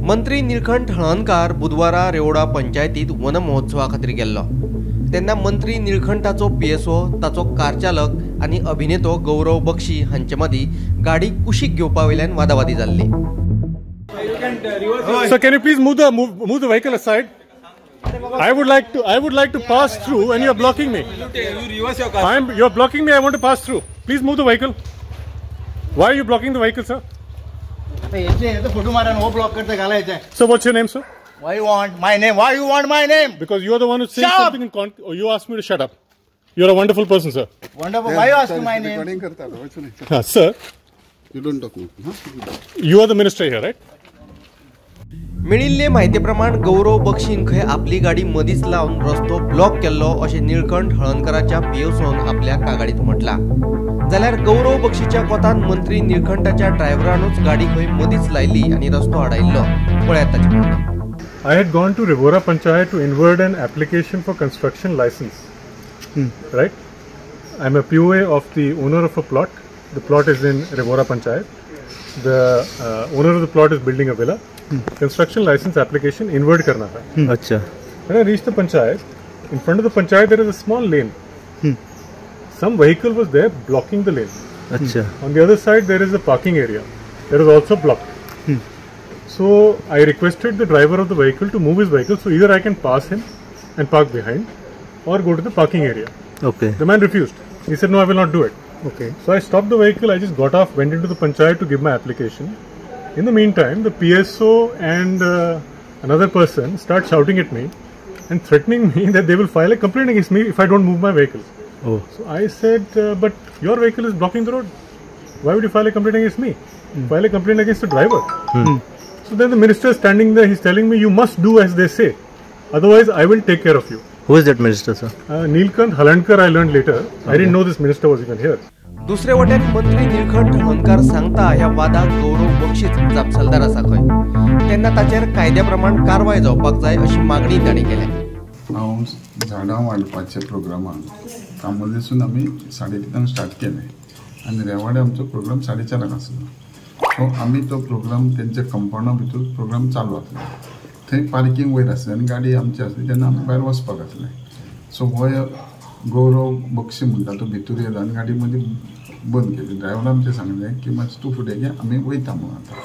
मंत्री निळकंठ हळर्णकार बुधवारा रेवोडा पंचायतीत वन महोत्सवा खातीर गेल्लो तेन्ना मंत्री निळकंठाचो पीएसओ, ताचो कार चालक आनी अभिनेतो गौरव बक्षी हांचे मदीं गाडी कुशीक घेवपा वयल्यान वादावादी जाल्ली. Sir, can you please move the vehicle aside? I would like to pass through, and you are blocking me. You reverse your car. You are blocking me. I want to pass through. Please move the vehicle. Why are you blocking the vehicle, sir? Sir, what's your name, sir? Why you want my name? Why you want my name? Because you are the one who's saying something in con. Oh, you asked me to shut up. You're a wonderful person, sir. Wonderful. Why you asking my name? Sir. You don't talk me. Huh? You are the minister here, right? मेळिल्ले म्हायती प्रमाण गौरव बक्षीन खंय आपली गाडी मदींच लावन रस्तो block केल्लो अशें निळकंठ हळर्णकाराच्या पीएसओन आपल्या कागाडीत म्हटलां. जाल्यार गौरव बक्षीच्या कोतान मंत्री निळकंठाच्या ड्रायव्हरानूच गाडी खंय मदींच लायली आनी रस्तो आडायल्लो. पळयात ताचें म्हणणें. I had gone to Rivora Panchayat to invert an application for construction license. Right? I am a POA of the owner of a plot. The plot is in Rivora Panchayat. The owner of the plot is building a villa. Construction license application invert karna tha. Achha. When I reached the panchayat, in front of the panchayat there is a small lane. Some vehicle was there blocking the lane. Achha. On the other side there is a parking area. That is also blocked. So I requested the driver of the vehicle to move his vehicle so either I can pass him and park behind or go to the parking area. Okay. The man refused. He said, no, I will not do it. Okay. So I stopped the vehicle. I just got off, went into the panchayat to give my application. In the meantime, the PSO and another person start shouting at me and threatening me that they will file a complaint against me if I don't move my vehicle. Oh. So I said, but your vehicle is blocking the road. Why would you file a complaint against me? File a complaint against the driver. So then the minister is standing there, he's telling me, you must do as they say. Otherwise, I will take care of you. Who is that minister, sir? Nilkanth Halarnkar, I learned later. Okay. I didn't know this minister was even here. दुसरे वटेन मंत्री निळकंठ हळर्णकार सांगता ह्या वादाक गौरव बक्षीच जापसालदार आसा खंय, तेन्ना ताचेर कायद्या प्रमाण कारवाय जावपाक जाय अशी मागणी तांणी केल्या. हांव झाडां वाडपाच्या प्रोग्रामाक कांबोलेसून आमी 3:30 स्टार्ट केलें आनी रेवाडे आमचो प्रोग्राम 4:30 आसलो. सो आमी तो प्रोग्राम तेंच्या कंपावंडा भितर प्रोग्राम चालू आसलो. थंय पार्किंग वयर आसली आनी गाडी आमची आसली तेन्ना आमी भायर वचपाक आसलें. सो हो गौरव बक्षी म्हणटा तो भितर येयलो आनी गाडी मदीं बंद केली. ड्रायव्हरान आमचें सांगलें की मातशें तूं फुडें घे, आमी वयता म्हणून आतां.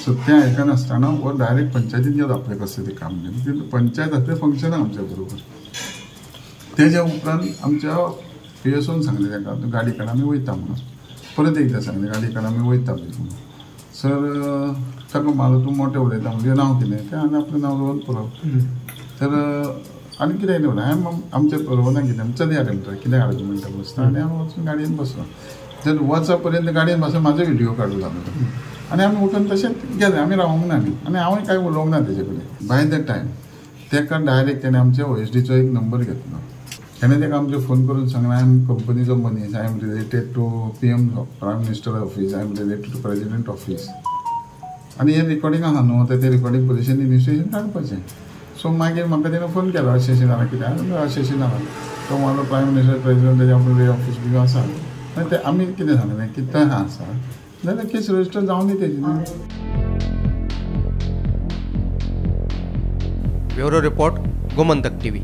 सो तें आयकनासतना हो डायरेक्ट पंचायतीन गेलो आपलें कसलें तें काम घेवन. पंचायत आसलें फंक्शनाक आमच्या बरोबर. तेज्या उपरांत आमच्या पीएसओन सांगलें ताका तूं गाडी काड आमी वयता म्हणून. परत एकदां सांगलें गाडी काड आमी वयता बी म्हणून. सर ताका मारलो तूं मोटें उलयता म्हणजे नांव कितें तें हांवें आपलें नांव दवरून पुरो. तर आनी कितें न्हय हांवें आमच्या बरोबर कितें चलया रे म्हणटा कितें हाडूं म्हणटा बसता आनी हांव वचून गाडयेन बसलो. तर वचा पर्यंत गाडयेन बसून म्हाजो व्हिडियो काडूंक लागलो आनी आमी उठून तशेंच गेले. आमी रावूंक ना आनी हांवूय कांय उलोवंक ना तेजे कडेन. बाय the time ताका डायरेक्ट तेणें आमच्या ओएसडीचो एक नंबर घेतलो. तेणें ताका आमचो फोन करून सांगलें, I am कंपनीचो मनीस, I am related to PM prime minister office, I am related to president office. आनी हें रिकॉर्डिंग आसा न्हू, तें रिकॉर्डिंग पुलिशेन इन्वेस्टिगेशन काडपाचें. सो मागीर म्हाका तेणें फोन केलो अशें अशें जालां कितें, अशें अशें जालां. तो म्हणलो प्रायम मिनिस्टर प्रेजिडेंट तेजें आपलें ऑफिस बी आसा. मागीर तें आमी कितें सांगलें की थंय आसा जाल्यार केस रजिस्टर जावं दी तेजी. Bureau report, Gomantak TV.